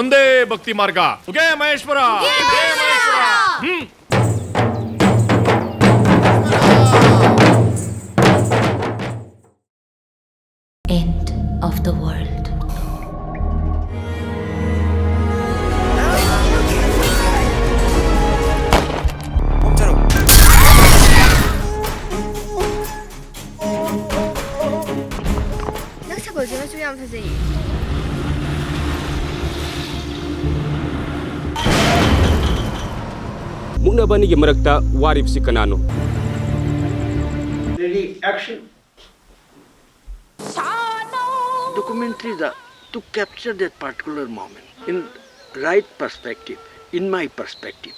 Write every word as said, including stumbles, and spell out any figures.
ಒಂದೇ ಭಕ್ತಿ ಮಾರ್ಗ. ಉಗೇ ಮಹೇಶ್ವರ. ಹ್ಮ್. End of the world. ꯅꯪ ꯁꯒꯣꯜꯁꯦ ꯃꯆꯨ ꯌꯥꯝ ꯐꯖꯩꯌꯦ꯫ ꯃꯨꯛꯅꯕ ꯑꯅꯤꯒꯤ ꯃꯔꯛꯇ ꯋꯥꯔꯤꯕꯁꯤ ꯀꯅꯥꯅꯣ? Ready, action. Documentary da to capture that particular moment in right perspective, in my perspective.